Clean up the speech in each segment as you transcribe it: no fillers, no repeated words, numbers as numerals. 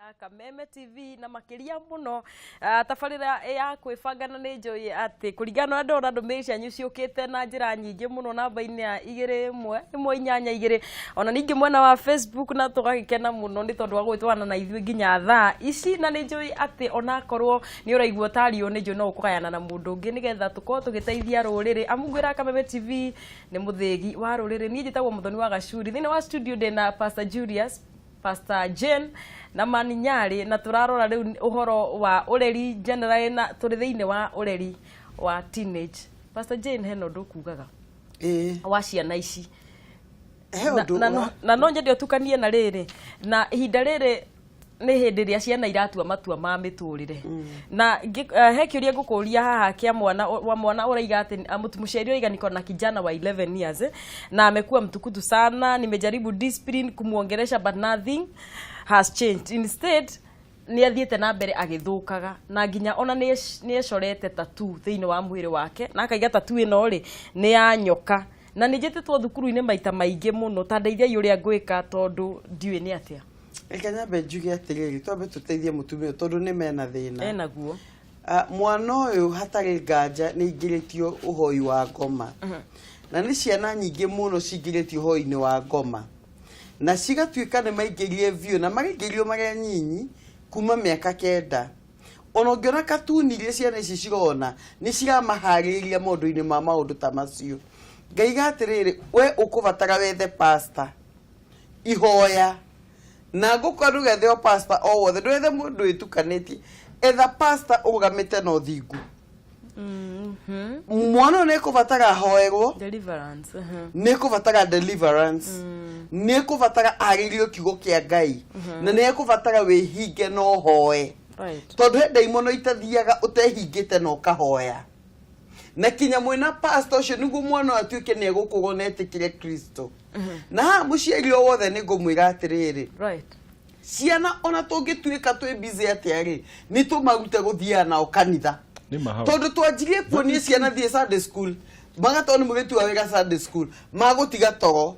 Ya Kameme TV na makĩria mũno tabarĩra ya kwĩbanga. Na nĩ njũĩ atĩ kũringana na ũrĩa ndĩrona ndũmĩrĩri cianyu ciũkĩte na njĩra nyingĩ mũno namba-inĩ ya 21182, ona ningĩ mwena wa Facebook, na tũgagĩkena mũno nĩ tondũ wa gũgĩtwarana na ithuĩ nginya thaa ici. Na nĩ njũĩ atĩ onakorwo nĩ ũraigua ũtariũ, nĩ njũĩ no ũkũgayana na mũndũ ũngĩ nĩgetha tũkorwo tũgĩteithia rũrĩrĩ, amu ngwĩra Kameme TV nĩ mũthĩgi wa rũrĩrĩ. Niĩ njĩtagwo Mũthoni wa Gacuri. Thĩinĩ wa studio ndĩna Pastor Julius, Pastor Jane na Maninyarĩ, na tũrarora rĩu ũhoro wa ũreri generally, na tũrĩ thĩinĩ wa ũreri wa teenage. Pastor Jane, hena ũndũ ũkugaga wa ciana ici? He ũndũ Na no nyende ũtukanie na rĩrĩ, na ihinda rĩrĩ nĩ hĩndĩ ĩrĩa ciana iratua matua ma mĩtũrĩre. Na he kĩũria ngũkũria haha kĩa mwana wa mwana ũraiga atĩ mũciari ũraiga, "Niko na kijana wa 11 years na amekuwa mtukutu sana. Nimejaribu discipline, kumuongelesha, but nothing has changed. Instead nĩ athiĩte na mbere agĩthũkaga, na nginya ona nĩ ecorete tattoo thĩinĩ wa mwĩrĩ wake, na akaiga tattoo ĩno rĩ nĩ ya nyoka, na nĩ njĩtĩtwo thukuru-inĩ maita maingĩ mũno. Ta ndeithiai ũrĩa ngwĩka tondũ ndiũĩ nĩ atĩa." Reke nyambe njuge atĩrĩrĩ, twambe tũteithie mũtumia ũyũ tondũ nĩ mena thĩna. Enaguo. Mwana ũyũ hatarĩ nganja nĩ aingĩrĩtio ũhoi wa ngoma, na nĩ ciana nyingĩ mũno cingĩrĩtio ũhoi-inĩ wa ngoma na cigatuĩka nĩ maingĩrie biũ, na maraingĩrio marĩ anyinyi kuma mĩaka 9. Ona ũngĩona katuni iria ciana ici cirona, nĩ ciramaharĩrĩria maũndũ-inĩ ma maũndũ ta macio. Ngaiga atĩrĩrĩ, we ũkũbatara wethe pastor, ihoya, na ngũkwa ndũgethe o pastor o wothe, ndwethe mũndũ wĩtukanĩtie, etha pastor ũrũgamĩte na ũthingu. Mwana ũyũ nĩ ekũbatara ahoerwo. Deliverance. Nĩ ekũbatara deliverance, nĩ ekũbatara arĩrio kiugo kĩa Ngai, na nĩ ekũbatara wĩhinge na ũhoe, tondũ he ndaimono itathiaga ũtehingĩte na ũkahoya. Na kinya mwĩna pastor ũcio nĩguo mwana ũyũ atuĩke nĩ egũkũrwo na etĩkĩre Kristo. Na haha mũciari o wothe nĩ ngũmwĩra atĩrĩrĩ, ciana ona tũngĩtuĩka twĩ busy atĩa rĩ, nĩ tũmarute gũthiaga nao kanitha. Nĩ ma hau. Tondũ twanjirie kuonia ciana thiĩ Sunday school, magatoo nĩ mũrĩtu wa wĩra Sunday school, magũtiga toro.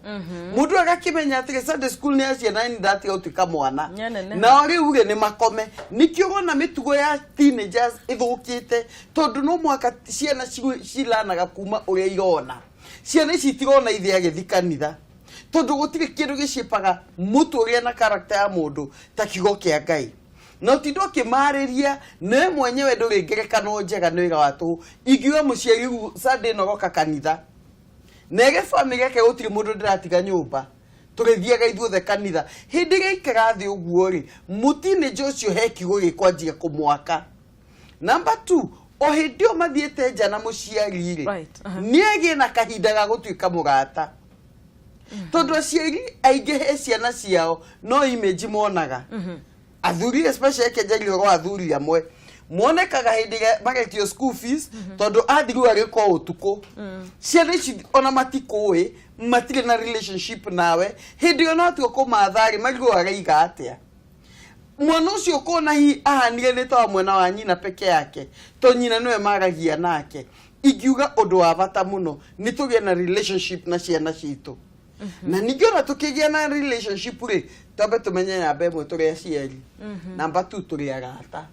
Mũndũ agakĩmenya atĩrĩ, Sunday school nĩ ya ciana, nĩ ndatiga gũtuĩka mwana. Nyaneneha. Nao rĩu rĩ, nĩ makome. Nĩkĩo ũrona mĩtugo ya teenagers ĩthũkĩte, tondũ no mũhaka ciana ciranaga kuma ũrĩa irona. Ciana ici itirona ithe agĩthi kanitha, tondũ gũtirĩ kĩndũ gĩciĩpaga mũtũrĩre na character ya mũndũ ta kiugo kĩa Ngai. Na ũtinde ũkĩmarĩria nawe mwenyewe ndũrĩ ngerekano njega, nĩ wĩra wa tũhũ. Ingiuga mũciari rĩu Sunday ĩno roka kanitha, na ere family yake, "Gũtirĩ mũndũ ndĩratiga nyũmba, tũrĩthiaga ithuothe kanitha." Hĩndĩ ĩrĩa aikara thĩ ũguo rĩ, mũtinĩnja ũcio he kiugo gĩkwanjia kũmwaka. Number two, o hĩndĩ ĩyo mathiĩte nja na mũciari rĩ, nĩ agĩe na kahinda ga gũtuĩka mũrata, tondũ aciari aingĩ he ciana ciao no image monaga. Athuri especially, reke njarie ũhoro wa athuri amwe, monekaga hĩndĩ ĩrĩa maretio school fees, tondũ athiru agĩkwo ũtukũ. Ciana ici ona matikũĩ, matirĩ na relationship nawe. Hĩndĩ ĩyo no atua kũmatha rĩ, marigwo araiga atĩa. Mwana ũcio ũkona hihi ahanire nĩ ta wa mwena wa nyina peke yake, to nyina nĩwe maragia nake. Ingiuga ũndũ wa bata mũno nĩ tũgĩe na relationship na ciana citũ. Na ningĩ ona tũkĩgĩa na relationship rĩ, twambe tũmenye namba ĩmwe tũrĩ aciari, namba two tũrĩ arata.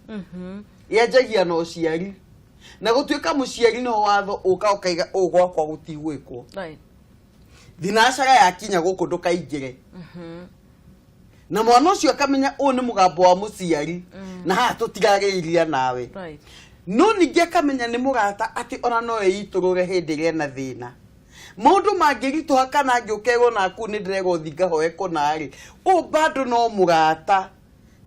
Yanjagia na ũciari, na gũtuĩka mũciari no watho ũka ũkaiga ũũ gwakwa gũtigwĩkwo. Thinacara yakinya gũkũ ndũkaingĩre, na mwana ũcio akamenya ũũ nĩ mũgambo wa mũciari na haha tũtirarĩiria nawe. No ningĩ akamenya nĩ mũrata, atĩ ona no ĩitũrũre hĩndĩ ĩrĩa ena thĩna, maũndũ mangĩritũha, kana angĩũkerwo naku nĩ ndĩrerwo thi ngahoe kũna rĩ, ũũ bado no mũrata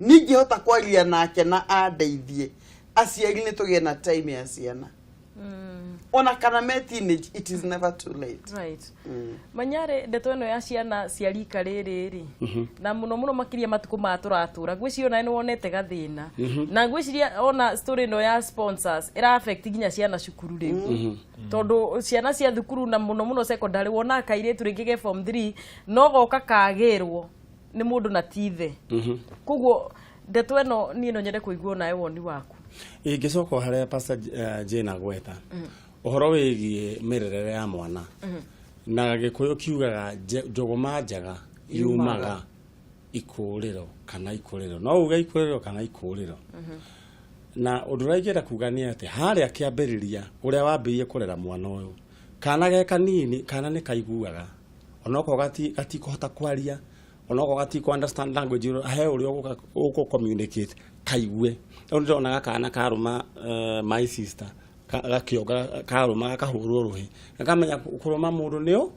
ningĩhota kwaria nake na andeithie. Aciari nĩ tũgĩe na time ya ciana, ona kana me teenage, it is never too late. Manyarĩ, ndeto ĩno ya ciana cia rika rĩrĩ rĩ, na mũno mũno makĩria matukũ maya tũratũra, ngwĩciria onawe nĩ wonete gathĩna, na ngwĩciria ona story ĩno ya sponsors ĩra affect nginya ciana cukuru rĩu, tondũ ciana cia thukuru na mũno mũno secondary, wonaga kairĩtu rĩngĩ ge form 3 no goka kagĩrwo nĩ mũndũ na ti ithe. Koguo ndeto ĩno niĩ no nyende kũigua onawe woni waku. Ingĩcoka o harĩa Pastor Jane agweta ũhoro wĩgiĩ mĩrerere ya mwana, na Gĩkũyũ kiugaga njũgũma njega yumaga. Ikũrĩro kana ikũrĩro, no uge ikũrĩro kana ikũrĩro. Na ũndũ ũrĩa ingĩenda kuga nĩ atĩ harĩa kĩambĩrĩria ũrĩa wambĩrĩirie kũrera mwana ũyũ, kana ge kanini, kana nĩ kaiguaga onokorwo gatikũhota kwaria, onokorwo gatikũ understand language ĩyo, he ũrĩa ũgũka ũkũ communicate kaigue. Rĩu ndĩronaga kana karũma my sister gakĩonga karũma gakahũrwo rũhĩ, gakamenya kũrũma mũndũ nĩ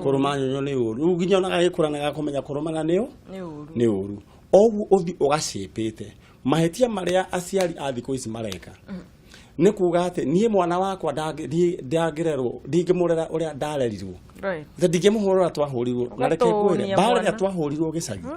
kũrũma nyonyo nĩ ũru. Rĩu nginya ona gagĩkũra nĩ gakũmenya kũrũmana nĩ Nĩ ũru. Nĩ ũru. Oguo ũthi ũgacĩpĩte mahĩtia marĩa aciari a thikũ ici mareka nĩ kuga atĩ niĩ mwana wakwa niĩ ndangĩrerwo, ndingĩmũrera ũrĩa ndarerirwo. Atĩ ndingĩmũhũra ũrĩa twahũrirwo. Na reke ngwĩre, Ũgatũnia mbara ĩrĩa mwana. twahũrirwo gĩcagi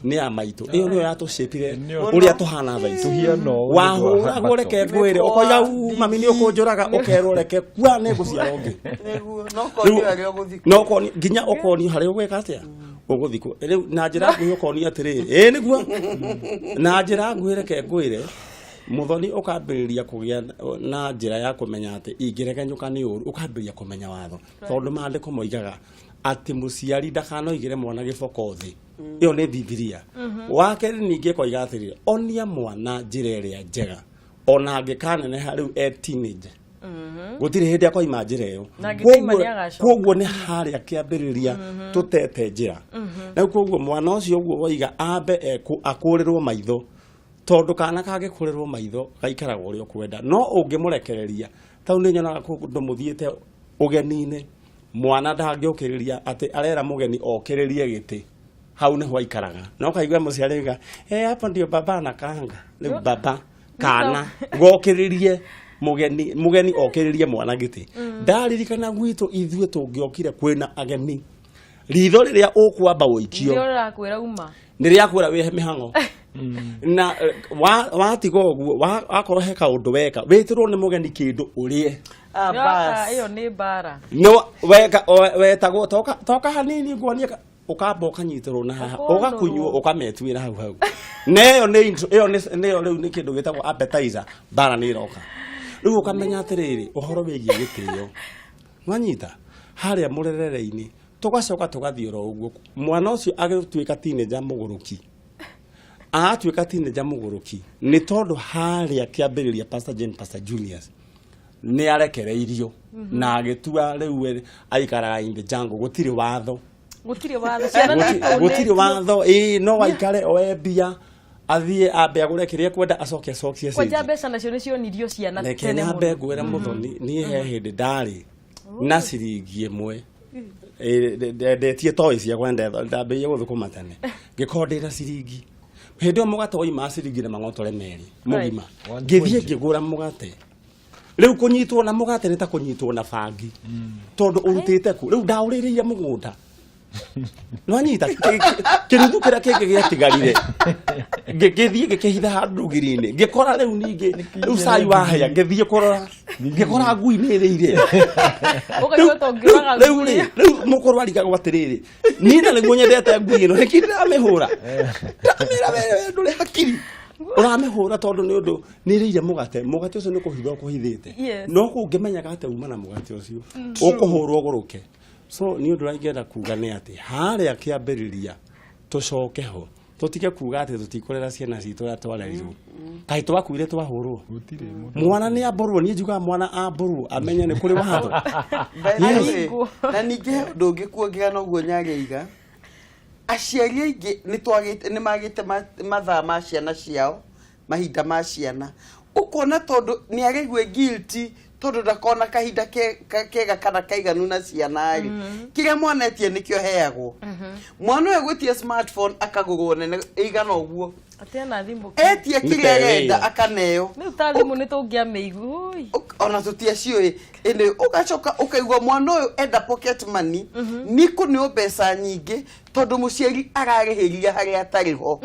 nĩ ya maitũ, ĩyo nĩyo yatũcĩpire Nĩyo. ũrĩa tũhana thaa ici. Tũhiana ũũ nĩ ũndũ wa Wahũragwo, reke ngwĩre, ũkoiga "U, mami nĩ ũkũnjũraga," ũkerwo reke kua nĩ ngũciara ũngĩ. Nĩguo no konio harĩa ũgũthikwo. No ũkonio, nginya ũkonio harĩa ũgwĩka atĩa, ũgũthikwo. Rĩu na njĩra nguhĩ ũkonio atĩrĩrĩ, ĩĩ nĩguo, na njĩra nguhĩ reke ngwĩre Mũthoni, ũkambĩrĩria kũgĩa na njĩra ya kũmenya atĩ ingĩregenyũka nĩ ũru, ũkambĩrĩria kũmenya watho, tondũ maandĩko moigaga atĩ mũciari ndakanoigĩre mwana gĩboko thĩ. Ĩyo nĩ Bibilia. Wa kerĩ ningĩ ĩkoiga atĩrĩrĩ, onia mwana njĩra ĩrĩa njega ona angĩkaneneha rĩu e teenage, gũtirĩ hĩndĩ akoima njĩra ĩyo. Na angĩkoima nĩagacoka. Koguo nĩ harĩa kĩambĩrĩria tũtete njĩra. Rĩu koguo mwana ũcio ũguo woiga ambe akũrĩrwo maitho, tondũ kana kangĩkũrĩrwo maitho gaikaraga ũrĩa ũkwenda. No ũngĩmũrekereria, tau nĩ nyonaga kũndũ mũthiĩte ũgeni-inĩ, mwana ndangĩũkĩrĩria atĩ arera mũgeni okĩrĩrie gĩtĩ, hau nĩho aikaraga. Na ũkaigua mũciari auga, "Eh, hapo ndio baba anakaanga." Rĩu baba kana gokĩrĩrie mũgeni, mũgeni okĩrĩrie mwana gĩtĩ. Ndaririkana gwitũ ithuĩ tũngĩokire kwĩna ageni, ritho rĩrĩa ũkwamba ũikio Nĩrĩo rĩrakwĩra uma. Nĩ rĩakwĩra wĩhe mĩhang'o na watiga ũguo, wakorwo he kaũndũ weka, wĩtĩrwo nĩ mũgeni kĩndũ ũrĩe. Ah, Yoka, bas. ĩyo nĩ mbara. No weka wetagwo toka toka hanini nguonie ũkamba ũkanyitĩrwo na haha. Ũkonũrwo. Ũgakunywo ũkametuĩra hau hau. Na ĩyo nĩ intro, ĩyo nĩyo rĩu nĩ kĩndũ gĩtagwo appetizer. Mbara nĩ ĩroka. Rĩu ũkamenya atĩrĩrĩ, ũhoro wĩgiĩ gĩtĩo nwanyita harĩa mũrerere-inĩ, tũgacoka tũgathiĩ oro ũguo. Mwana ũcio agĩtuĩka teenager mũgũrũki, agatuĩka teenager mũgũrũki nĩ tondũ harĩa kĩambĩrĩria Pastor Jane, Pastor Julius nĩ arekereirio na agĩtua rĩu we aikaraga in the jungle, gũtirĩ watho. Gũtirĩ watho, ciana nĩ Gũtirĩ itũnĩtio. watho, ĩĩ, no aikare oe mbia athiĩ ambe agũre kĩrĩa ekwenda, acoke acokie Kwanja cĩnji. mbeca nacio nĩ cionirio ciana Reke tene nyambe mũno. ngwĩre Mũthoni, niĩ he hĩndĩ ndarĩ na ciringi ĩmwe. Ĩ, ndendetie toy ciakwa, ndambĩrĩirie gũthũkũma tene, ngĩkorwo ndĩ na ciringi hĩndĩ ĩyo mũgate woima ciringi na mang'otore merĩ mũgima. Ngĩthiĩ ngĩgũra mũgate. Rĩu kũnyitwo na mũgate nĩ ta kũnyitwo na bangi, tondũ ũrutĩte kũ? Rĩu ndaũrĩrĩire mũgũnda, nwanyita kĩruthu kĩrĩa kĩngĩ gĩatigarire, ngĩthiĩ ngĩkĩhitha handũ rũgiri-inĩ. Ngĩkora rĩu ningĩ rĩu cai wahĩa, ngĩthiĩ kũrora, ngĩkora ngui nĩ ĩrĩire. Ũkaigua ta ũngĩũraga Rĩu ngui. rĩ, rĩu mũkũrũ arigagwo atĩrĩrĩ, niĩ na nĩguo nyendete ngui ĩno, nĩkĩ ndĩramĩhũra? Ndamĩra, we ndũrĩ hakiri, ũramĩhũra tondũ nĩ ũndũ nĩ ĩrĩire mũgate. Mũgate ũcio nĩ kũhitha ũkũhithĩte. No kũngĩmenyaga atĩ uma na mũgate ũcio ũkũhũrwo ũgũrũke. So nĩ ũndũ ũrĩa ingĩenda kuga nĩ atĩ harĩa kĩambĩrĩria tũcoke ho, tũtige kuga atĩ tũtikũrera ciana citũ ũrĩa twarerirwo. Kaĩ twakuire twahũrwo? Gũtirĩ mũndũ. Mwana nĩ ambũrwo, niĩ njugaga mwana ambũrwo amenye nĩ kũrĩ watho. By the way, Aringwo. na ningĩ he ũndũ ũngĩ kuongerera na ũguo Nyageiga, aciari aingĩ nĩ magĩte mathaa ma ciana ciao, mahinda ma ciana. Ũkona tondũ nĩ araigua guilty tondũ ndakona kahinda kega kana kaiganu na ciana rĩ, kĩrĩa mwana etia nĩkĩo heagwo. Mwana ũyũ agwĩtia smartphone akagũrwo nene ĩigana ũguo. Atĩ ena thimũ. Etia kĩrĩa Nĩ arenda wĩra. akaneo. Rĩu ta thimũ nĩ tũngĩamĩigua. Ui. Ona tũtiaciũĩ ĩndĩ ũgacoka ũkaigua mwana ũyũ enda pocket money nĩ kũneo mbeca nyingĩ tondũ mũciari ararĩhĩria harĩa atarĩ ho.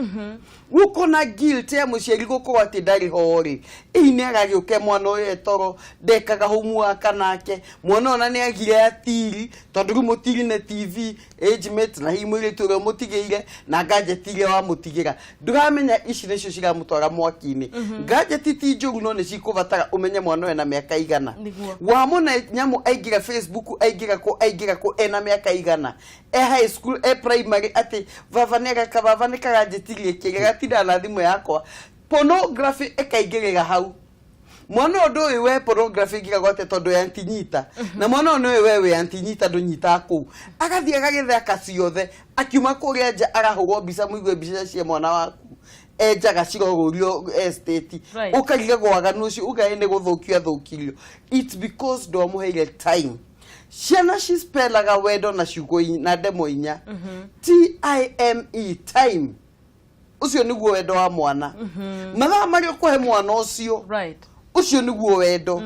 Rĩu ũkona guilt ya mũciari gũkorwo atĩ ndarĩ ho rĩ, ĩi nĩ aragĩũke mwana ũyũ etoro ndekaga homework nake mwana ũyũ, ona nĩ agire atiri tondũ rĩu mũtiri na TV age mate na hihi mũirĩtu ũrĩa ũmũtigĩire na gadget iria wamũtigĩra ndũramenya. Ũngĩmenya ici nĩcio ciramũtwara mwaki-inĩ. Gadget ti njũru, no nĩ cikũbatara ũmenye mwana ũyũ ena mĩaka igana. Wamũne nyamũ aingĩra Facebook, aingĩra kũ, aingĩra kũ, ena mĩaka igana, e high school, e primary, atĩ baba nĩ agaka, baba nĩ karanjĩtirie kĩrĩa gatindaga na thimũ yakwa, pornography ĩkaingĩrĩra hau. Mwana ũyũ ndũĩ we pornography ĩngĩragwo atĩa tondũ ya antinyita, na mwana ũyũ nĩũĩ we wĩ antinyita, ndũnyitaga kũu, agathiĩ agagĩthaka ciothe, akiuma kũrĩa nja arahũrwo mbica. Mũigue mbica cia mwana waku enjaga cirorũrio estate. Ũkarigagwo waganu ũcio ugaĩ nĩ gũthũkio athũkirio. It's because ndwamũheire time. Ciana cispelaga wendo na ciugo na ndemo inya, time, time. Ũcio nĩguo wendo wa mwana, mathaa marĩa ũkũhe mwana ũcio. Ũcio nĩguo wendo.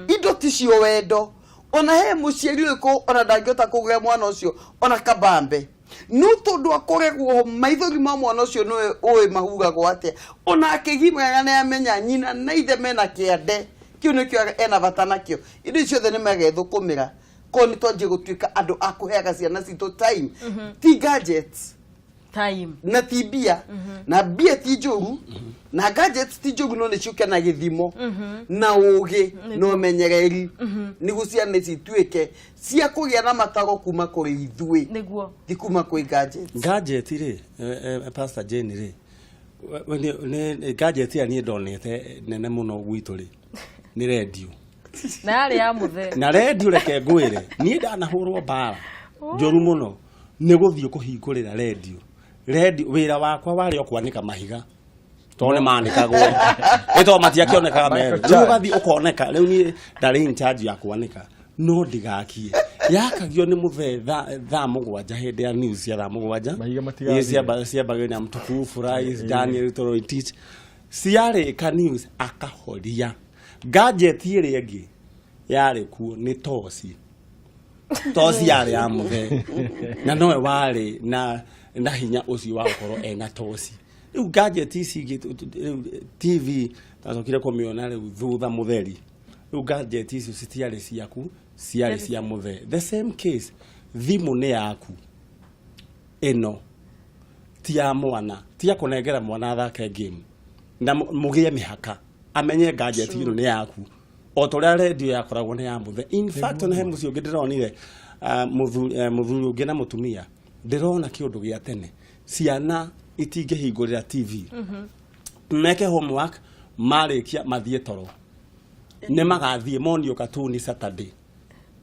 Indo ticio wendo. Ona he mũciari ũrĩkũ ona ndangĩhota kũgũrĩra mwana ũcio ona kabambe, no tondũ akoregwo maithori ma mwana ũcio nĩwe ũĩ mahuragwo atĩa. Ona akĩgimaraga nĩ amenya nyina na ithe mena kĩande kĩu, nĩkĩo ena bata nakĩo. Indo icio ciothe nĩ magethũkũmĩra korwo nĩ twanjie gũtuĩka andũ a kũheaga ciana citũ time, ti gadgets. Time. Na ti mbia, na mbia ti njũru, na gadgets ti njũru, no nĩ ciũke na gĩthimo na ũgĩ na ũmenyereri, nĩguo ciana ici ituĩke cia kũgĩa na mataro kuma kũrĩ ithuĩ, ti kuma kwĩ gadgets. Gadget rĩ, Pastor Jane rĩ, gadget ya niĩ ndonete nene mũno gwitũ rĩ nĩ redio. Na yarĩ ya mũthee. Na redio, reke ngwĩre, niĩ ndanahũrwo mbara njũru mũno nĩ gũthiĩ kũhingũrĩra redio. Redio, wĩra wakwa warĩ o kwanĩka mahiga tondũ nĩ manĩkagwo ĩ, tondũ matiakĩonekaga merũ. Rĩu ũgathiĩ ũkoneka, rĩu niĩ ndarĩ in charge ya kwanĩka, no ndigakie yakagio nĩ mũthee thaa 7 hĩndĩ ya news cia thaa 7. Mahiga matigathire. Ciambagĩrĩria na mtukufu Rais Daniel Toroitich, ciarĩka news akahoria. Gadget ĩrĩa ĩngĩ yarĩ kuo nĩ toci. Toci yarĩ ya mũthee na nowe warĩ na hinya ũcio wa gũkorwo ena toci. Rĩu gadget ici ingĩ, rĩu TV ndacokire kũmĩona rĩu thutha mũtheri. Rĩu gadget icio citiarĩ ciaku, ciarĩ cia mũthee. The same case, thimũ nĩ yaku, ĩno ti ya mwana, ti ya kũnengera mwana athake game. Na mũgĩe mĩhaka, amenye gadget ĩno nĩ yaku o ta ũrĩa redio yakoragwo nĩ ya mũthee. In fact, ona he mũciĩ ũngĩ ndĩronire, mũthuri ũngĩ na mũtumia, ndĩrona kĩũndũ gĩa tene, ciana itingĩhingũrĩra TV, meke homework, marĩkia mathiĩ toro, nĩ magathiĩ monio katuni Saturday.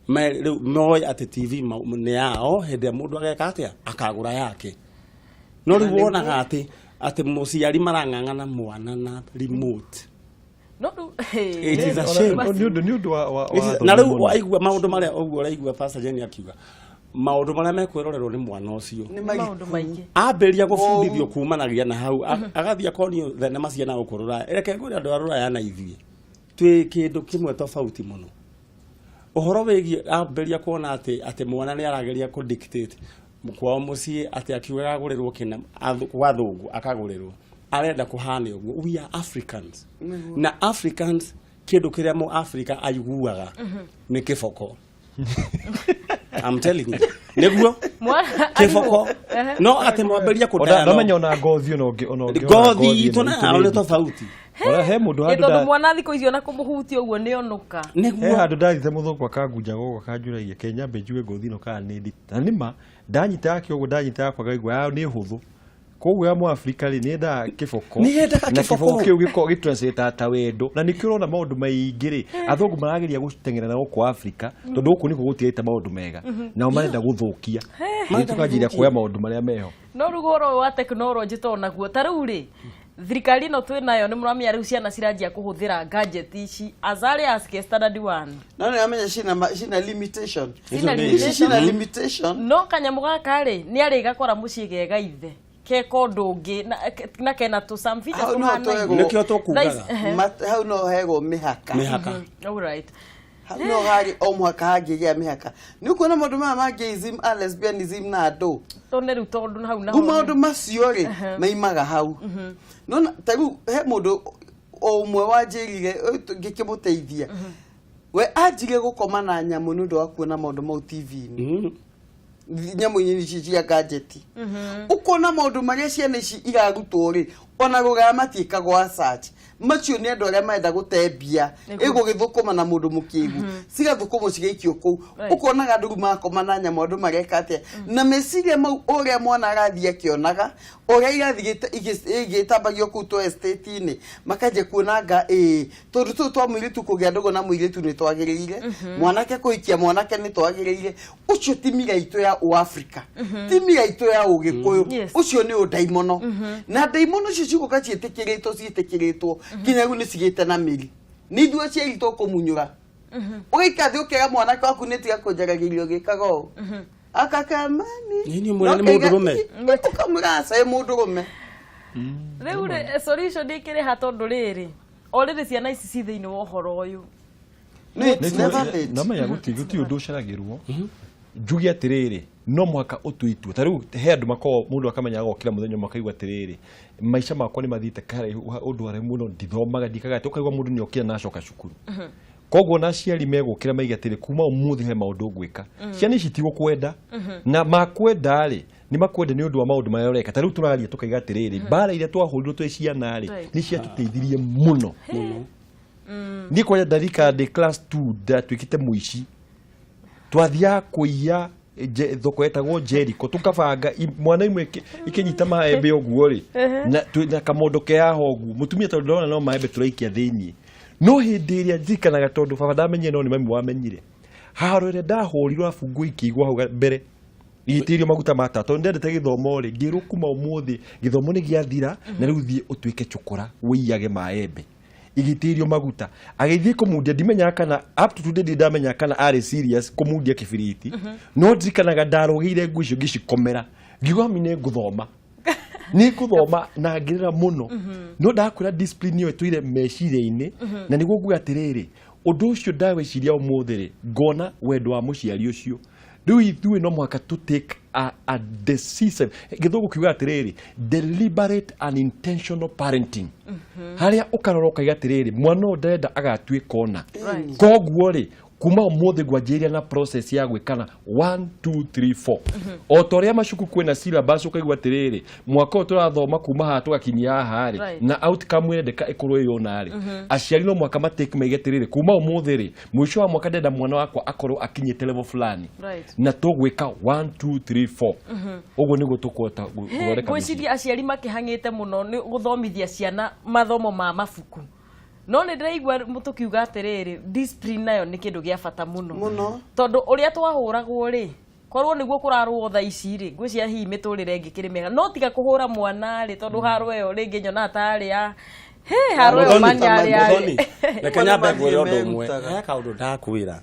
Rĩu moĩ atĩ TV nĩ yao, hĩndĩ ĩrĩa mũndũ ageka atĩa akagũra yake. No rĩu wonaga atĩ mũciari marang'ang'ana mwana na remote. No rĩu It is a shame. Nĩ ũndũ wa Na rĩu mũno. waigua maũndũ marĩa ũguo ũraigua Pastor Jane akiuga, maũndũ marĩa mekwĩrorerwo nĩ mwana ũcio nĩ maũndũ maingĩ. Ambĩrĩria gũbundithio kumanagia na hau, agathiĩ akonio thenema ciana gũkũ rũraya. Reke ngwĩre, andũ a rũraya na ithuĩ twĩ kĩndũ kĩmwe tofauti mũno. Ũhoro wĩgiĩ ambĩrĩria kuona atĩ mwana nĩ arageria kũ dictate kwao mũciĩ, atĩ akiuga agũrĩrwo kĩna gwa thũngũ akagũrĩrwo, arenda kũhana ũguo. We are Africans, na Africans, kĩndũ kĩrĩa mũ Africa aiguaga nĩ kĩboko. I'm telling you, nĩguo kĩboko, no atĩ mwambĩrĩria Ona ndamenya kũ ona ngothi ona ũngĩ ngothi itũ na yao nĩ tofauti. Ona he mũndũ Ĩ handũ tondũ mwana thikũ icio na kũmũhutia ũguo nĩ onũka. He Nĩguo. handũ ndathite, mũthũngũ akangunja gũkũ, akanjũragia kenyambe njuge ngothi ĩno kana nĩ nditũ, na nĩma ndanyita yake ũguo, ndanyita yakwa ngaigua yao nĩ hũthũ. Koguo ya mũafrika rĩ, nĩendaga kĩboko. Nĩ yendaga Na kĩboko. Kĩboko kĩu gĩkoragwo gĩtranslate ta wendo, na nĩkĩo ũrona maũndũ maingĩ rĩ, athũngũ marageria gũteng'era na gũkũ Afrika, tondũ gũkũ nĩkuo gũtigĩte maũndũ mega, nao marenda gũthũkia. Rĩu tũkanjĩrĩria kuoya maũndũ marĩa meho. No rĩu ũhoro ũyũ wa tekinoronjĩ to naguo, ta rĩu rĩ, thirikari ĩno twĩ nayo, nĩ mũramenya rĩu ciana ciranjia kũhũthĩra gadget ici as early as ke standard one. No nĩ amenya cina limitation. Cina Icio nĩ Ici limitation. cina limitation. No kanyamũ gaka rĩ, nĩ arĩ gakora mũciĩ gega ithe keka ũndũ ũngĩ na kena tũ some features Hau no tũhanaine. twegwo. Nĩkĩo tũkugaga. Hau no hegwo mĩhaka. Mĩhaka. Alright. Hau no harĩ o mũhaka hangĩgĩa mĩhaka, nĩ ũkuona maũndũ maya ma gayism a lesbianism na andũ. Tone rĩu tondũ hau naho Rĩu maũndũ macio rĩ maimaga hau. Nona ta rĩu he mũndũ o ũmwe wanjĩrire, ngĩkĩmũteithia, we anjirie gũkoma na nyamũ nĩ ũndũ wa kuona maũndũ mau TV-inĩ. Nyamũ ici cia gadget, ũkona maũndũ marĩa ciana ici irarutwo rĩ, Ona rũraya matiĩkagwo a search. Macio nĩ andũ arĩa marenda gũte mbia. Ĩgũgĩthũkũma na mũndũ mũkĩgu, cigathũkũmwo cigaikio kũu. Ũkonaga andũ rĩu makoma na nyamũ, andũ mareka atĩa na meciria mau, ũrĩa mwana arathiĩ akĩonaga ũrĩa irathiĩ igĩtambagio kũu twa estate-inĩ, makanjia kuona anga ĩĩ tondũ tũtũ twa mũirĩtu kũgĩa ndũgũ na mũirĩtu nĩ twagĩrĩire, mwanake kũhikia mwanake nĩ twagĩrĩire. Ũcio ti mira itũ ya ũafrika, ti mira itũ ya ũgĩkũyũ. Ũcio nĩ ũndaimono, na ndaimono icio cigũka ciĩtĩkĩrĩtwo, ciĩtĩkĩrĩtwo nginya rĩu nĩ cigĩte na mĩri. Nĩ ithuĩ aciari tũkũmunyũra. Ũgaikara thĩ ũkera mwanake waku, nĩ tiga kũnjaragĩria ũgĩkaga ũũ akakamani. Nĩ niĩ mwene nĩ mũndũrũme. Ũkamwĩra aca ĩ mũndũrũme. Rĩu rĩ, solution ĩkĩrĩ ha? Tondũ rĩrĩ, o rĩrĩ ciana ici ci thĩinĩ wa ũhoro ũyũ. No, it's never late. Namenya gũtirĩ ũndũ ũcaragĩrwo. Njuge atĩrĩrĩ, no mũhaka ũtue itua. Ta rĩu he andũ makoragwo, mũndũ akamenya agokĩra mũthenya ũmwe akaigua atĩrĩrĩ, maica makwa nĩ mathiĩte karaihu ũndũ haraihu mũno, ndithomaga, ndikaga atĩ ũkaigua mũndũ nĩ okĩra na acoka cukuru. Koguo na aciari megũkĩra maige atĩrĩ, kuma ũmũthĩ he maũndũ ngwĩka. Ciana ici tigũkwenda, na makwenda rĩ, nĩ makwenda nĩ ũndũ wa maũndũ marĩa ũreka. Ta rĩu tũraria tũkaiga atĩrĩrĩ, mbara iria twahũrirwo twĩ ciana rĩ, nĩ ciatũteithirie mũno. Niĩ kwanja ndarika ndĩ class 2 ndatuĩkĩte mũici. Twathiaga kũiya thoko yetagwo Jericho, tũkabanga mwana imwe ikĩnyita maembe ũguo rĩ, na na kamondo ke haha ũguo, mũtumia tondũ ndona no maembe tũraikia thĩiniĩ. No hĩndĩ ĩrĩa ndirikanaga, tondũ baba ndamenyire no nĩ mami wamenyire, haro ĩrĩa ndahũrirwo arabu nguo ikĩigwo hau mbere igĩitĩrĩrio maguta ma tawa, tondũ ndendete gĩthomo rĩ, ngĩrwo kuma ũmũthĩ gĩthomo nĩ gĩathira na rĩu thiĩ ũtuĩke cũkũra wĩiyage maembe. Igĩitĩrĩrio maguta, agĩthiĩ kũmundia. Ndimenyaga kana up to today ndirĩ ndamenya kana arĩ serious kũmundia kĩbiriti. No ndirikanaga ndarũgĩire nguo icio ngĩcikomera, ngiuga mami nĩ ngũthoma, nĩ ngũthoma, na ngĩrĩra mũno. No ndakwĩra discipline ĩyo ĩtũire meciria-inĩ, na nĩguo nguga atĩrĩrĩ, ũndũ ũcio ndawĩciria ũmũthĩ rĩ, ngona wendo wa mũciari ũcio. Rĩu ithuĩ no mũhaka to take a decisive, gĩthũngũ kiuga atĩrĩrĩ, deliberate and intentional parenting, harĩa ũkarora ũkaiga atĩrĩrĩ, mwana ũyũ ndĩrenda agatuĩka ũna. Koguo rĩ, kuma ũmũthĩ ngwanjĩrĩria na process ya gwĩkana 1 2 3 4, o ta ũrĩa macuku kwĩna syllabus, ũkaigua atĩrĩrĩ, mwaka ũyũ tũrathoma kuma haha tũgakinyia haha rĩ, na outcome ĩrendeka ĩkorwo ĩ ũna rĩ, aciari no mũhaka matake maige atĩrĩrĩ, kuma ũmũthĩ rĩ, mũico wa mwaka ndĩrenda mwana wakwa akorwo akinyĩte level fulani, na tũgwĩka 1 2 3 4. Ũguo nĩguo tũkũhota gũthondeka mĩciĩ. Ngwĩciria aciari makĩhang'ĩte mũno nĩ gũthomithia ciana mathomo ma mabuku, no nĩ ndĩraigua tũkiuga atĩrĩrĩ, discipline nayo nĩ kĩndũ gĩa bata mũno. Mũno. Tondũ ũrĩa twahũragwo rĩ, korwo nĩguo kũrarũo thaa ici rĩ, ngwĩciria hihi mĩtũrĩre ĩngĩ kĩrĩ mĩega. No tiga kũhũra mwana rĩ, tondũ haro ĩyo rĩngĩ nyonaga tarĩ ya he haro ĩyo Mũthoni, manyarĩ Mũthoni, yarĩ. Reke nyambe ngwĩre ũndũ ũmwe. Merutaga. He kaũndũ ndakwĩra,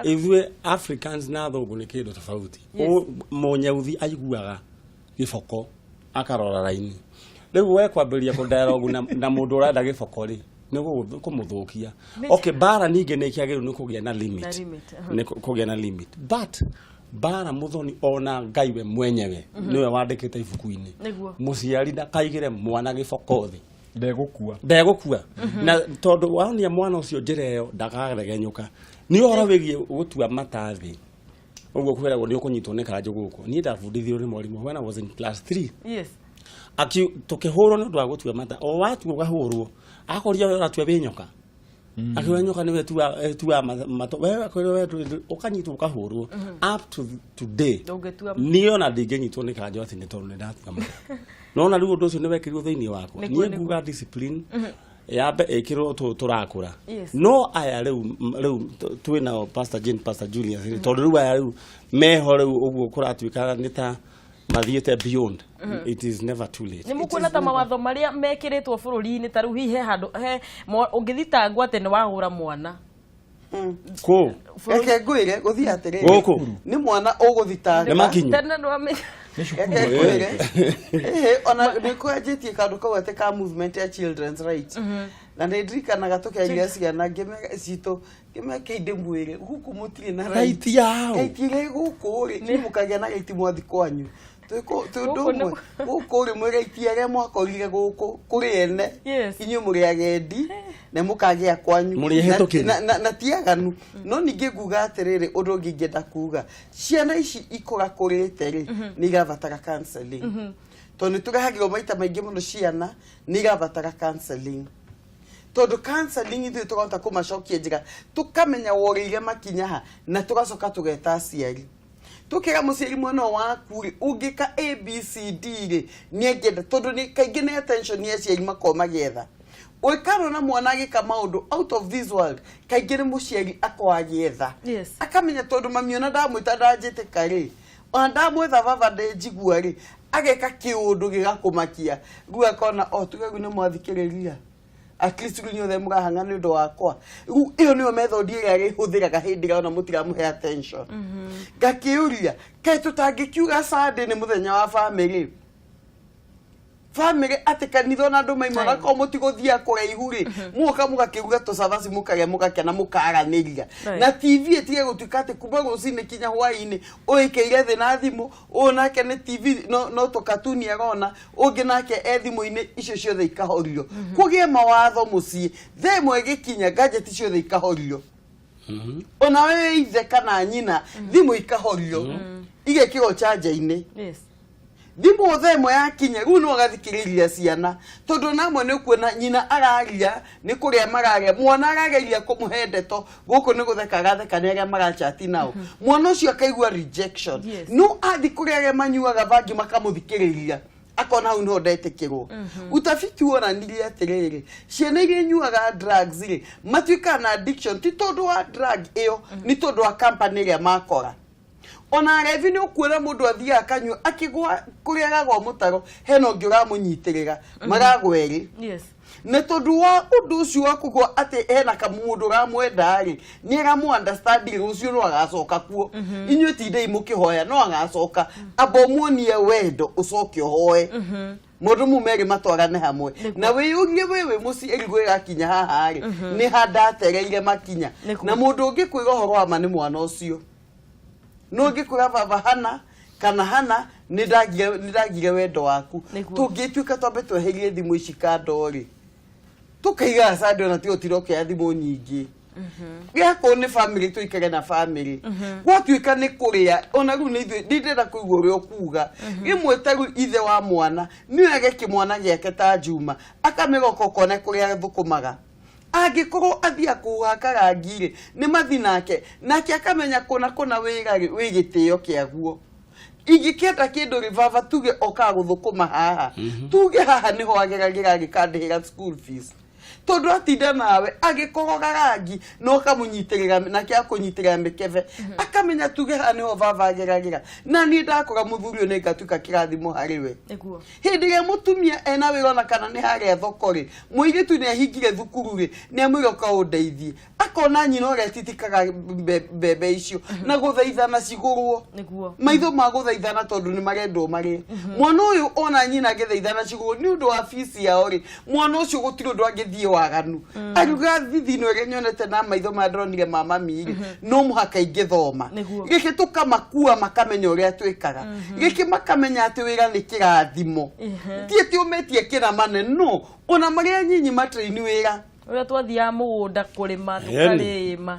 ithuĩ Africans na athũngũ nĩ kĩndũ tofauti. Mũnyeuthi aiguaga gĩboko akarora raini. Rĩu we kwambĩrĩria kũ dialogue na mũndũ ũrenda gĩboko rĩ, nĩ kũmũthũkia. Okay, bara ningĩ nĩ kĩagĩrĩirwo nĩ kũgĩa na limit. Na limit, aha. Nĩ kũgĩa na limit, but bara, Mũthoni, ona Ngai we mwenyewe nĩwe wandĩkĩte ibuku-inĩ, mũciari ndakaigĩre mwana gĩboko thĩ. Ndegũkua. Ndegũkua, na tondũ waonia mwana ũcio njĩra ĩyo ndakaregenyũka. Nĩ ũhoro wĩgiĩ gũtua mata thĩ ũguo kwĩragwo nĩ ũkũnyitwo nĩ kanjũ gũkũ. Niĩ ndabundithirio nĩ mwarimũ when I was in class 3. Aki tũkĩhũrwo nĩ ũndũ wa gũtua mata. O watua ũgahũrwo, akoria we ũratua wĩ nyoka, akiuga nyoka nĩwe ĩtuaga matũ, we akwĩra we ũkanyitwo ũkahũrwo. Up to today Ndũngĩtua. Niĩ ona ndingĩnyitwo nĩ kanjũ atĩ nĩ tondũ nĩ ndatua mata. Nona rĩu ũndũ ũcio nĩ wekĩrirwo thĩinĩ wakwa. Nĩguo, Niĩ nguga discipline yambe ĩkĩrwo tũrakũra. No aya rĩu rĩu twĩ nao, Pastor Jane, Pastor Julius rĩ, tondũ rĩu aya rĩu meho rĩu ũguo kũratuĩka nĩ ta mathiĩte beyond. It is never too late. Nĩ mũkuona ta mawatho marĩa mekĩrĩtwo bũrũri-inĩ, ta rĩu hihi he handũ he ũngĩthitangwo atĩ nĩ wahũra mwana? Kũ? Reke ngwĩre gũthiĩ atĩrĩrĩ. Gũkũ? Nĩ mwana ũgũthitanga. Nĩ makinyu. Tene nĩwamenya. Nĩ cukuru. Reke ngwĩre, ĩhĩ, ona nĩ kwanjĩtie kaũndũ kau atĩ ka movement ya children's right, na nĩ ndirikanaga tũkĩaria ciana citũ, ngĩmeke ndĩmwĩre gũkũ mũtirĩ na right. Right yao. Right ĩrĩa ĩ gũkũ rĩ, inyuĩ mũkagĩa na right mwathi kwanyu. Twĩ ũndũ Gũkũ nĩ- ũmwe gũkũ rĩ, mwĩ right arĩa mwakorire gũkũ kũrĩ ene. Inyuĩ mũrĩ agendi na mũkagĩa kwanyu. Mũrĩ ehĩtũkĩri. Na ti aganu. No ningĩ nguga atĩrĩrĩ, ũndũ ũngĩ ingĩenda kuga, ciana ici ikũrakũrĩte rĩ, nĩ irabatara counseling. Tondũ nĩ tũrehagĩrwo maita maingĩ mũno ciana nĩ irabatara counseling, tondũ counseling ithuĩ tũkahota kũmacokia njĩra, tũkamenya worĩire makinya ha, na tũgacoka tũgeta aciari, tukera mũciari mwena ũyũ waku rĩ, ũngĩka ABCD rĩ, nĩ angĩenda, tondũ nĩ kaingĩ nĩ attention ya aciari makoragwo magĩetha. Ũĩkano na mwana agĩka maũndũ out of this world, kaingĩ nĩ mũciari akoragwo agĩetha. Akamenya tondũ mami ona ndamwĩta ndanjĩtĩka rĩ, ona ndamwetha baba ndĩnjigua rĩ, ageka kĩũndũ gĩgakũmakia. Rĩu akona o tuge rĩu nĩ mwathikĩrĩria, at least rĩu inyuothe mũrahang'a nĩ ũndũ wakwa. Rĩu ĩyo nĩyo method ĩrĩa arĩhũthĩraga hĩndĩ ĩrĩa ona mũtiramũhe attention. Ngakĩũria, kaĩ tũtangĩkiuga Sunday nĩ mũthenya wa family, family atĩ kanitha ona andũ maima, ona korwo mũtigũthiaga kũraihu rĩ, muoka mũgakĩruga tũcabaci, mũkarĩa, mũgakena, mũkaranĩria. Na TV ĩtige gũtuĩka atĩ kuma rũcinĩ kinya hwaĩ-inĩ ũĩkĩire thĩ na thimũ, ũyũ nake nĩ TV no tũkatuni arona, ũngĩ nake e thimũ-inĩ, icio ciothe ikahorio. Kũgĩe mawatho mũciĩ, thaa ĩmwe ĩgĩkinya gadget ciothe ikahorio, ona we ithe kana nyina, thimũ ikahorio, igekĩrwo chanja-inĩ. Thimũ thaa ĩmwe yakinya rĩu no agathikĩrĩria ciana, tondũ namwe nĩ ũkuona nyina araria nĩ kũrĩa mararĩa, mwana arageria kũmũhe ndeto, gũkũ nĩ gũtheka agatheka nĩ arĩa marachati nao. Mwana ũcio akaigua rejection. No athi kũrĩa arĩa manyuaga bangi makamũthikĩrĩria, akona hau niho ndetĩkĩrwo. Utafiti wonanirie atĩrĩrĩ, ciana iria inyuaga drugs rĩ, matuĩkaga na addiction ti tondũ wa drug ĩyo, nĩ tondũ wa company ĩrĩa makora. Ona arebi nĩ ũkuona mũndũ athiaga akanyua, akĩgwa kũrĩa aragwa mũtaro hena ũngĩ ũramũnyitĩrĩra, maragwa erĩ. Na tondũ wa ũndũ ũcio wa kũgwa atĩ hena kamũndũ ũramwenda rĩ, nĩ aramũ understand rĩ, rũciũ no agacoka kuo. Inyuĩ tindei mũkĩhoya, no agacoka. Amba ũmuonie wendo, ũcoke ũhoe. Maũndũ mau merĩ matwarane hamwe. Na wĩyũrie wĩ wĩ mũciari, gwĩgakinya haha rĩ, nĩ ha ndatereire makinya? Na mũndũ ũngĩ kwĩra ũhoro wa ma nĩ mwana ũcio. No ũngĩkwĩra baba hana kana hana nĩ ndagire wendo waku. Tũngĩtuĩka twambe tweherie thimũ ici kando rĩ, tũkaigaga Sunday ona tigo tirokea thimũ nyingĩ, gĩakorwo nĩ family tũikare na family. Gwatuĩka nĩ kũrĩa, ona rĩu nĩ ithuĩ nĩ ndĩrenda kũigua ũrĩa ũkuga. Rĩmwe ta rĩu ithe wa mwana nĩ age kĩmwana gĩake ta Juma, akamĩroka ũkone kũrĩa thũkũmaga, angĩkorwo athiĩ kũhaka rangi rĩ, nĩ mathi nake, nake akamenya kũna kũna wĩra rĩ wĩ gĩtĩo kĩaguo. Ingĩkĩenda kĩndũ rĩ, baba tuge okaga gũthũkũma haha, tuge haha nĩho ageragĩra agĩkandĩhĩra school fees, tondũ atinda nawe agĩkoroga rangi na ũkamũnyitĩrĩra nake akũnyitĩrĩra mĩkebe, akamenya tuge haha nĩho baba ageragĩra, na niĩ ndakũra mũthuri ũyũ nĩ ngatuĩka kĩrathimo harĩ we. Hĩndĩ ĩrĩa mũtumia ena wĩra, ona kana nĩ harĩa thoko rĩ, mũirĩtu nĩ ahingire thukuru rĩ, nĩ amwĩra ũka ũndeithie, akona nyina ũrĩa atitikaga mbembe icio na gũthaithana cigũrwo. Maitho ma gũthaithana tondũ nĩ marendwo marĩe. Mwana ũyũ ona nyina agĩthaithana cigũrwo nĩ ũndũ wa fees yao rĩ, mwana ũcio gũtirĩ ũndũ angĩthiĩ waganu ariuga thithino ĩrĩa nyonete na maitho maya ndonire ma mami rĩ, no mũhaka ingĩthoma. Gĩkĩ tũkamakua makamenya ũrĩa twĩkaga, gĩkĩ makamenya atĩ wĩra nĩ kĩrathimo, ti atĩ ũmetie kĩramane, no ona marĩa nyinyi matraini wĩra. Ũrĩa twathiaga mũgũnda kũrĩma, tũkarĩma.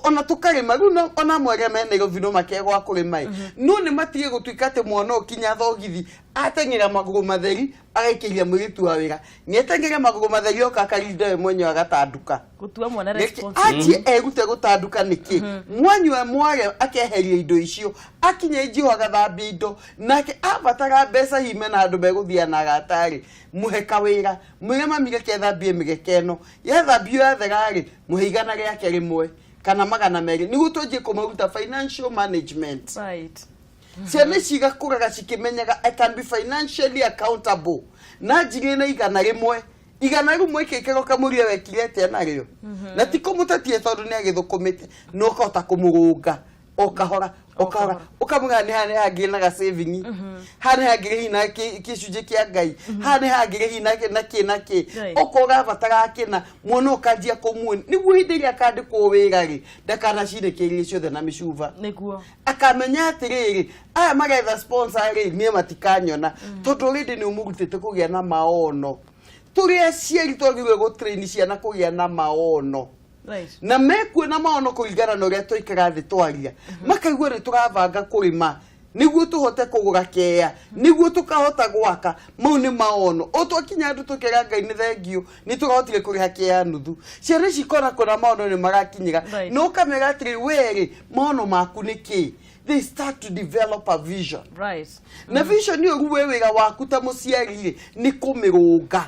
Ona tũkarĩma rĩu ona amwe arĩa me Nairobi no makĩe gwa kũrĩma ĩ, no nĩ matige gũtuĩka atĩ mwana ũkinya thogithi ateng'era magũrũ matheri agaikĩria mũirĩtu wa wĩra, nĩ ateng'ere magũrũ matheri oka akarinda we mwenyewe agatanduka. Gũtua mwana Reke responsible. anjie erute gũtanduka nĩkĩ mwanyua mware, akeheria indo icio, akinya injiho agathambia indo, nake abatara mbeca hime na andũ megũthiaga na agatarĩ mũhe kawĩra, mwĩre mami reke thambie mĩgeke ĩno, yathambio yathera rĩ, mũhe 100 kana 200, nĩguo twanjie kũmaruta financial management. Ciana ici igakũraga cikĩmenyaga I can be financially accountable, na njirĩ na 100, 100 ĩkaikara ũkamũria wekire atĩa narĩo, na ti kũmũtetia tondũ nĩ agĩthũkũmĩte, no ũkahota kũmũrũnga o kahora o kahora, ũkamwĩra nĩ haha nĩ hangĩrĩ na ga saving, haha nĩ hangĩrĩ hihi na gĩcunjĩ kĩa Ngai, haha nĩ hangĩrĩ hihi na kĩ na kĩ na kĩ. Okorwo ũrabatara kĩna, mwana ũkanjia kũmuonia nĩguo hĩndĩ ĩrĩa akandĩkwo wĩra rĩ, ndakanacinĩkĩrie ciothe na mĩcuba. Akamenya atĩrĩrĩ, aya maretha sponsor rĩ, niĩ matikanyona, tondũ already nĩ ũmũrutĩte kũgĩa na maono. Tũrĩ aciari twagĩrĩirwo gũtrain ciana kũgĩa na maono. Na mekuona maono kũringana na ũrĩa twaikara thĩ twaria, makaigua nĩ tũrabanga kũrĩma. Nĩguo tũhote kũgũra kea, nĩguo tũkahota gwaka. Mau nĩ maono. O twakinya andũ tũkera Ngai nĩ thengiũ nĩ tũrahotire kũrĩha kea nuthu. Ciana ici kona kũna maono nĩ marakinyĩra. Na ũkamera atĩrĩ, werĩ maono maku nĩ kĩ? They start to develop a vision. Na vision ĩyo rĩu we wĩra waku ta mũciari rĩ nĩ kũmĩrũnga,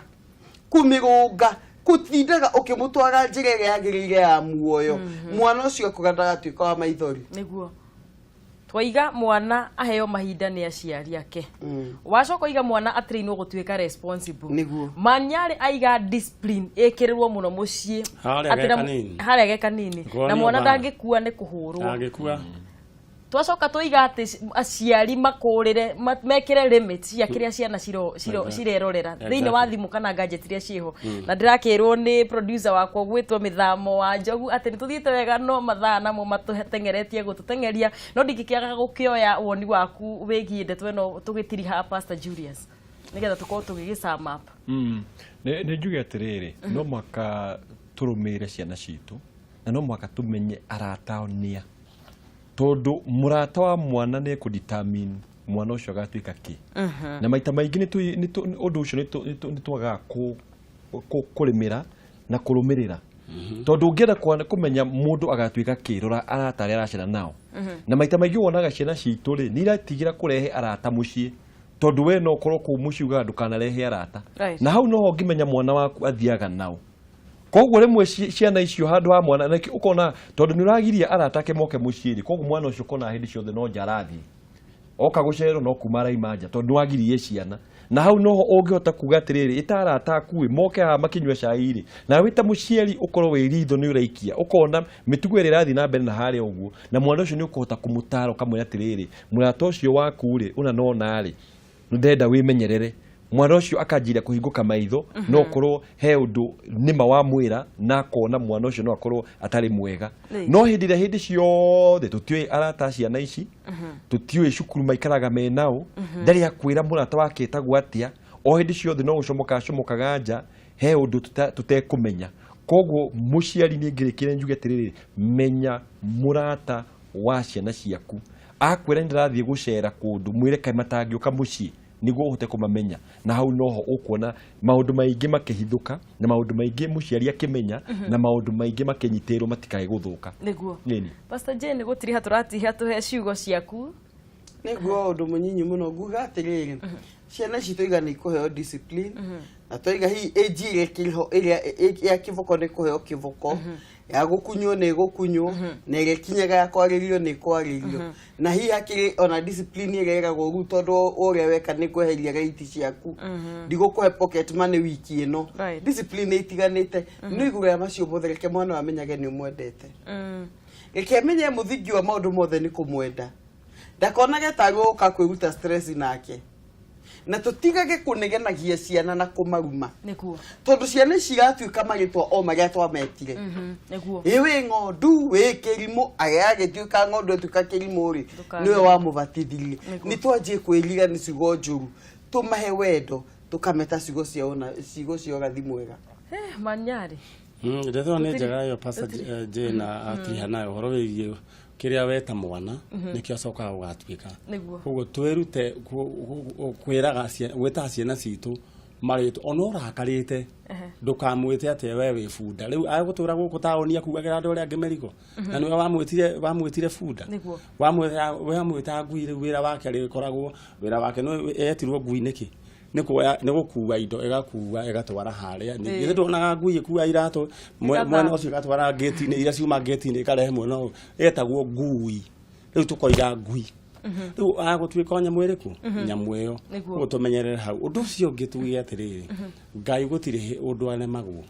kũmĩrũnga, kũtindaga ũkĩmũtwara njĩra ĩrĩa yagĩrĩire ya muoyo. Mwana ũcio akũra ndagatuĩka wa maithori. Nĩguo twaiga mwana aheo mahinda nĩ aciari ake. Wacoka ũiga mwana atrainwo gũtuĩka responsible. Manyarĩ aiga discipline ĩkĩrĩrwo mũno mũciĩ. Harĩa Atĩ ge kanini. Harĩa ge kanini. Ngorwo na nĩ mwana ũbara. ndangĩkua nĩ kũhũrwo. Angĩkua. Twacoka tũiga atĩ aciari makũrĩre mekĩre limit cia kĩrĩa ciana cirerorera thĩinĩ wa thimũ kana gadget iria ciĩho. Na ndĩrakĩrwo nĩ producer wakwa gwĩtwo Mĩthamo wa Njogu atĩ nĩ tũthiĩte wega, no mathaa namo matũteng'eretie gũtũteng'eria, no ndingĩkĩaga gũkĩoya woni waku wĩgiĩ ndeto ĩno tũgĩtiriha, Pastor Julius, nĩgetha tũkorwo tũgĩgĩ sum up. Nĩ njuge atĩrĩrĩ, no mũhaka tũrũmĩrĩre ciana citũ na no mũhaka tũmenye arata ao nĩa, tondũ mũrata wa mwana nĩ ekũ-determine mwana ũcio agatuĩka kĩ. Na maita maingĩ ũndũ ũcio nĩ twagaga kũrĩmĩra na kũrũmĩrĩra, tondũ ũngĩenda kũmenya mũndũ agatuĩka kĩ, rora arata arĩa aracera nao. Na maita maingĩ wonaga ciana citũ rĩ nĩ iratigĩra kũrehe arata mũciĩ, tondũ we no ũkorwo kũu mũciĩ ugaga ndũkanarehe arata. Na hau noho ũngĩmenya mwana waku athiaga nao. Koguo rĩmwe ciana icio handũ ha mwana na ũkona tondũ nĩ ũragiria arata ake moke mũciĩ rĩ, koguo mwana ũcio ũkona hĩndĩ ciothe no nja arathiĩ, oka gũcererwo no kuma araima nja, tondũ nĩ wagiririe ciana. Na hau noho ũngĩhota kuga atĩrĩrĩ, ĩta arata aku ĩ moke haha makĩnyua cai rĩ, nawe ta mũciari ũkorwo wĩ ritho nĩ ũraikia, ũkona mĩtugo ĩrĩa ĩrathiĩ na mbere na harĩa ũguo, na mwana ũcio nĩ ũkũhota kũmũtara ũkamwĩra atĩrĩrĩ, mũrata ũcio waku rĩ, ũna na ũna rĩ, ndĩrenda wĩmenyerere. Mwana ũcio akanjĩria kũhingũka maitho, no ũkorwo he ũndũ nĩma wamwĩra na akona mwana ũcio no akorwo atarĩ mwega. No hĩndĩ ĩrĩa hĩndĩ ciothe tũtiũĩ arata a ciana ici, tũtiũĩ cukuru maikaraga me nao, ndarĩ akwĩra mũrata wake etagwo atĩa, o hĩndĩ ciothe no gũcomoka acomokaga nja, he ũndũ tũtekũmenya. Koguo mũciari nĩ ngĩrĩkĩre njuge atĩrĩrĩ, menya mũrata wa ciana ciaku. Akwĩra nĩ ndĩrathiĩ gũcera kũndũ, mwĩre kaĩ matangĩũka mũciĩ, nĩguo ũhote kũmamenya. Na hau noho ũkuona maũndũ maingĩ makĩhithũka, na maũndũ maingĩ mũciari akĩmenya, na maũndũ maingĩ makĩnyitĩrwo matikae gũthũka. Nĩguo. Nĩni. Pastor Jane, gũtiriha tũratiha, tũhe ciugo ciaku. Nĩguo ũndũ mũnyinyi mũno nguga atĩrĩrĩ, ciana ici twaiga nĩ ikũheo discipline, na twaiga hihi age ĩrĩa ĩkĩrĩ ho ĩrĩa ya kĩboko nĩ kũheo kĩboko, ya gũkunywo nĩ gũkunywo, na ĩrĩa ĩkinyaga ya kwarĩrio nĩ kwarĩrio. Na hihi hakĩrĩ ona discipline ĩrĩa ĩragwo rĩu, tondũ ũrĩa weka nĩ kweheria rate ciaku, ndigũkũhe pocket money wiki ĩno. Discipline nĩ itiganĩte, no igũrũ ya macio mothe, reke mwana ũyũ amenyage nĩ ũmwendete. Reke amenye mũthingi wa maũndũ mothe nĩ kũmwenda, ndakonage tarĩ ũka kwĩruta stress nake. Na tũtigage kũnegenagia ciana na kũmaruma, tondũ ciana ici iratuĩka marĩtwa o marĩa twametire. Ĩ wĩ ng'ondu, wĩ kĩrimũ, agĩa agĩtuĩka ng'ondu atuĩka kĩrimũ rĩ, nĩwe wamũbatithirie. Nĩ twanjie kwĩrira nĩ ciugo njũru, tũmahe wendo, tũkameta ciugo cia ona ciugo cia ũrathi mwega. Manyarĩ. Ndeto nĩ njega ĩyo Pastor Jane atiriha nayo ũhoro wĩgiĩ kĩrĩa weta mwana nĩkĩo acokaga gũgatuĩka. Koguo twĩrute kwĩraga gwĩtaga ciana citũ marĩtwa ona ũrakarĩte, ndũkamwĩte atĩ we wĩ bunda. Rĩu agũtũra gũkũ taũni akuagĩra andũ arĩa angĩ mĩrigo, na nĩwe wamwĩtire bunda. Wamwĩta ngui. Rĩu wĩra wake rĩkoragwo wĩra wake nĩ etirwo ngui nĩkĩ? Nĩ kuoya, nĩ gũkua indo, ĩgakua ĩgatwara harĩa. Ningĩ nduonaga ngui ĩkua iratũ mwena ũcio ĩgatwara ngĩti-inĩ iria ciuma ngĩti-inĩ ĩkarehe mwena ũyũ, ĩtagwo ngui. Rĩu tũkoiga ngui rĩu agũtuĩka o nyamũ ĩrĩkũ, nyamũ ĩyo. Ũguo tũmenyerere hau. Ũndũ ũcio ũngĩ tuge atĩrĩrĩ, Ngai gũtirĩ ũndũ aremagwo.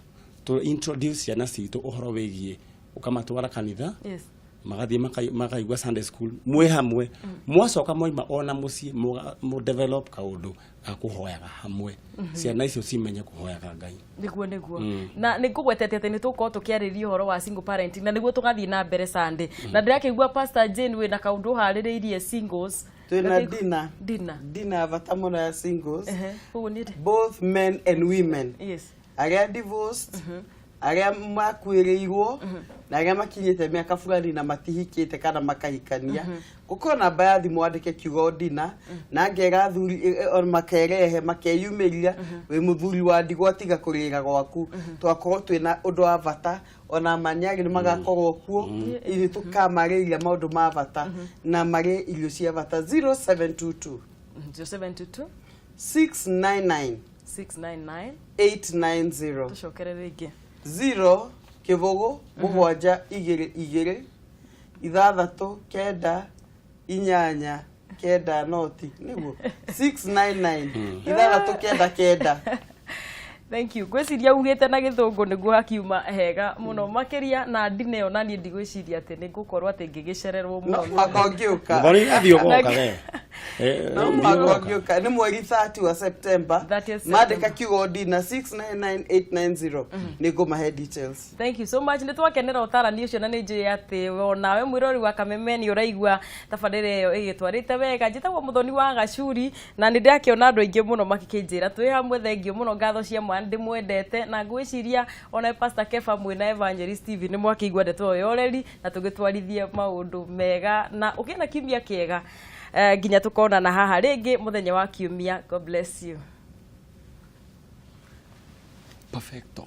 Tũ introduce ciana citũ ũhoro wĩgiĩ ũkamatwara kanitha, magathiĩ makaigua Sunday school mwĩ hamwe, mwacoka mwaima ona mũciĩ mũ develop kaũndũ ga kũhoyaga hamwe, ciana icio cimenye kũhoyaga Ngai. Nĩguo. Na nĩ ngũgwetete atĩ nĩ tũgũkorwo tũkĩarĩrĩria ũhoro wa single parenting, na nĩguo tũgathiĩ na mbere Sunday. Na ndĩrakĩigua Pastor Jane wĩna kaũndũ ũharĩrĩirie singles. Twĩna dinner. Dinner. Dinner ya bata mũno ya singles, Koguo nĩ both men and women, arĩa divorced. Arĩa makuĩrĩirwo na arĩa makinyĩte mĩaka fulani na matihikĩte kana makahikania, gũkorwo namba ya thimũ, andĩke kiugo ndina na ngera athuri makerehe makeyumĩria. Wĩ mũthuri wa ndigwa, tiga kũrĩra gwaku, twakorwo twĩna ũndũ wa bata, ona manyarĩ nĩ magakorwo kuo, ithuĩ tũkamarĩria maũndũ ma bata na marĩe irio cia bata. 0722 0722 699 699 890. Tũcokere rĩngĩ. 0 kĩbũgũ 7 2 2 6 9 8 9 noti nĩguo 699 6 9 9. Thank you. Ngwĩciria ugĩte na gĩthũngũ nĩguo hakiuma hega mũno makĩria na ndine ĩyo, na niĩ ndigwĩciria atĩ nĩ ngũkorwo atĩ ngĩgĩcererwo No mũno. mũhaka ũngĩũka. Mũthoni athiĩ ũgoka we. No mũhaka ũngĩũka, nĩ mweri 30 wa September. 30th. Mandĩka kiugo ndina 699890, nĩ ngũmahe details. Thank you so much, nĩ twakenera ũtarani ũcio, na nĩ njũĩ atĩ onawe mwĩrori wa Kameme nĩ ũraigua tabarĩra ĩyo ĩgĩtwarĩte wega. Njĩtagwo Mũthoni wa Gacuri, na nĩ ndakĩona andũ aingĩ mũno makĩkĩnjĩra twĩ hamwe. Thengiũ mũno, ngatho cia mwana, ndĩmwendete, na ngwĩciria ona Pastor Kefa mwĩna Evangelist TV nĩ mwakĩigua ndeto ĩyo ya ũreri na tũgĩtwarithie maũndũ mega na ũkĩna na kiumia kĩega. Nginya tũkonana haha rĩngĩ mũthenya wa kiumia. God bless you. Perfecto.